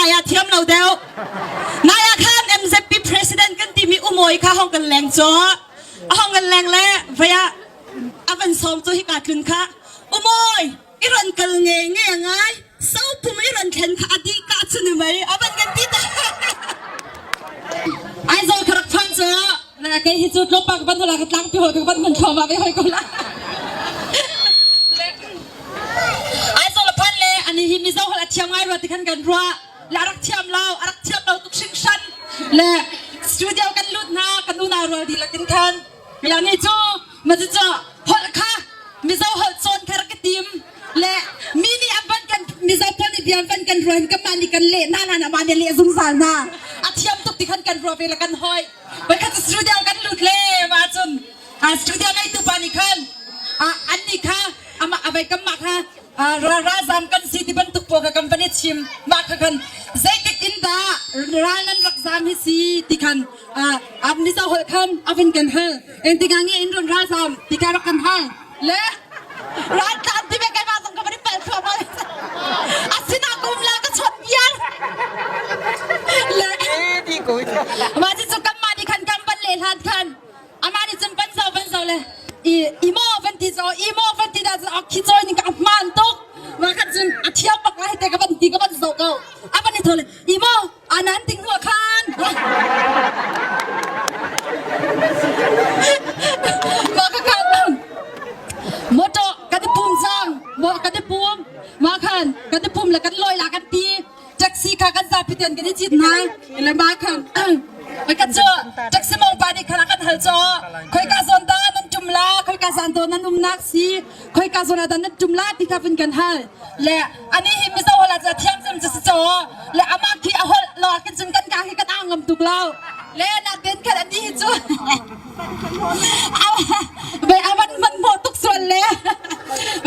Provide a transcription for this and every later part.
Nai ah thiam lo deuh. Nai ah khan MZP president kan timi umawi kha hong kan leng cu. A hong kan leng le vei ah a van sawm cu hika tlun kha umawi i ron kal nge nge ngai sopum i ron thlen kha a dih ka chu ni mei a van kan ti ta. Aizawl kha rak phan cu na kei hi cu tlawmpak ban hula ka tlang pi hoi ka ban mun thloma ve hoi ko la. Aizawl a phan le ani hi Mizo hol a thiam ngai rua ti khan kan ruah. Le a rak thiam lo, a rak thiam lo tuk hringhran. Le studio kan lut hna, kan unau rual dihlak in khan. Ya ni cu ma cu cu holh kha Mizo holh cawn kha rak ka tim. Le mi nih an van kan Mizo pawl nih bia an van kan ruah hin kanmah nih kan leh hna hlan ah mah nih a leh zungzal hna. A thiam tuk ti khan kan ruah ve le kan hoi. Voikhat cu studio kan lut le mah cun studio ngeitu pa nih khan an nih kha amah a vei kanmah kha ralzam kan si ti bantuk pawl kha kan van i chim mah kha khan zeitik in dah ral nan rak zam hi si ti khan Mizo holh khan a vun kan hal engtik ah nge in run ralzam ti kha rak kan hal le raltlan ti ve keimah zong ka van i palh thluahmah asina kum la ka chawt biar le mah cu kanmah nih khan kan van leh hlan khan amah nih cun van zo van zo le i imo van ti zo imo van ti dah cun khi cawi ning ka hmaan tuk mah khan cun a thiam bak lai te ka van ti ka van zo ko a van i tho le imo anan ting hnu khan mah ka khan motor kan i pum cang mo kan i pum mah khan kan i pum le kan lawi la kan ti taxi kha kan zapi ten kan i cit hna le mah khan kan cu taxi mong pa nih khan a kan hal caw khoika zawn dah nan tum la khoika zan to nan umnak si khoika zawn ah dah nan tum la ti kha vun kan hal le ani hi mizo holh ah thiam cem cu si caw le amah khi a holh lo ah khin cun kan ka hi kan ang ngam tuk lo le na ten khan ani hi cu Ve avan man mo tuk sual le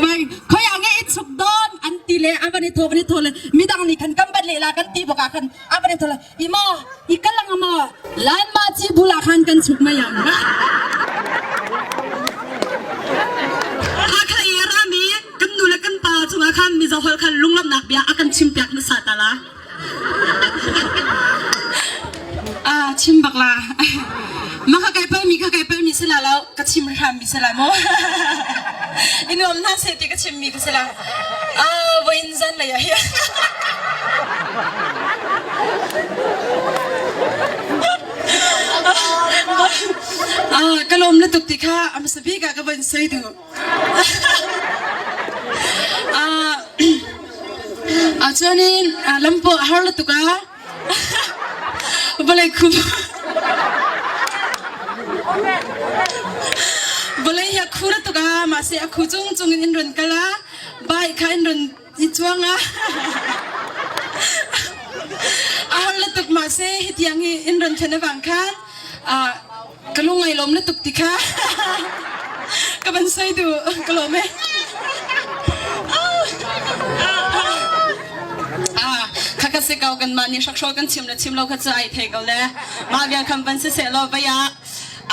vai khoi a nge i chuk don an ti le avan i tho van i tho le midang nih khan kan bat le la kan ti bok ah khan avan i tho le i mo i kalang mo lan ma chi bula khan kan chuk mai ang Hakha i a rami kan nu le kan pa cungah khan Mizo holh khan lunglawmhnak bia a kan chimpiak hmasa ta la. Ah, chim bak la. Ma kha kai palmi kha kai palmi si la lo, ka chim hram mi si la mo. I nuam hna seh ti ka chim mi ka si la. Ah, voin zan lei ah hi. Ah, ka lawm le tuk ti kha a hmasa bik ah ka van sei duh. Ah, ah chuanin lampo a har le tuk ah vawlei khum vawlei hi a khu ra tuk ah mahse a khu cung cung in in run kal ah bike kha in run i chuang ah a har le tuk mahse hi tiang hi in run thlen awang khan ah ka lung ai lawm le tuk ti kha ka van soi du ka lawm e Ah, kha ka si ko kan mah nih hrakhrawl kan chim le chim lo kha cu ai thei ko le mah vial khan van si seh law vai ah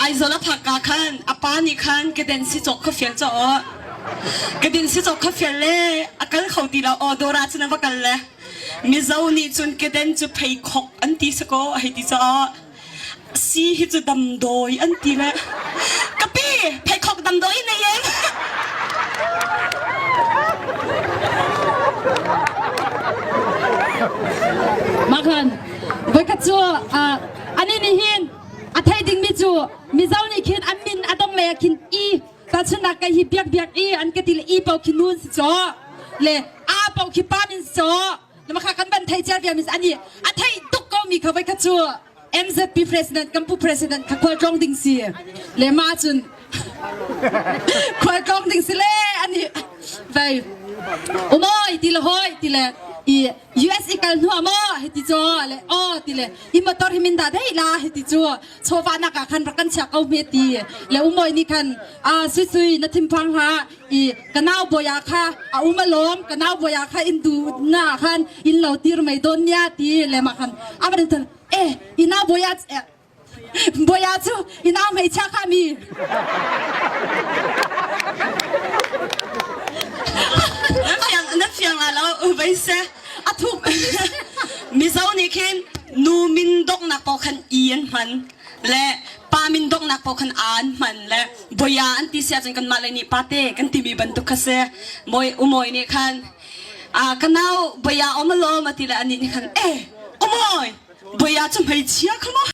Aizawl a phak ka khan a pa nih khan keden si cawk kha fial caw kedin si cawk kha fial le a kal kho ti lo aw dawr ah cun a va kal le Mizo nih cun keden cu pheikhok an ti si ko a hei ti caw Si hi cu damdawi an ti le ka pi pheikhok damdawi nei em. Mah khan voikhat cu ani nih hin a thei dingmi cu Mizo nih khin an min a dong lei ah khin i tahchunhnak kai hi biak biak i an ka ti le i pau khi nun si caw le a pau khi pa min si caw na kha kan van thei cia vial mis ani a thei tuk ko mi kha voikhat cu MZP president kan pu president kha khual tlong ding si le ma cun khual tlong ding si le ani vai umoi ti le hoi ti le i US i kal hnu mo hiti cho le o ti le i motor hi min da dei la hiti chu chawva nak ah khan rak kan chia ko me ti le umoi ni khan a sui sui na thim phang ha i ka nau boya kha a um alawm ka nau boya kha in du na khan in lo tir mai don nia ti le ma khan a van thal e i nau boya boya chu i nau hmeichia kha mi Na fiang na fiang la lo vai se a thuk. Mizo nih khin nu min donghnak paoh khan i an hman le pa min donghnak paoh khan a an hman le boya an ti si ahcun kanmah lei nih pate kan timi bantuk kha si. Mawi umawi nih khan a ka nau boya om alawm a ti le anih nih khan eh umawi boya cu hmeichia kha maw?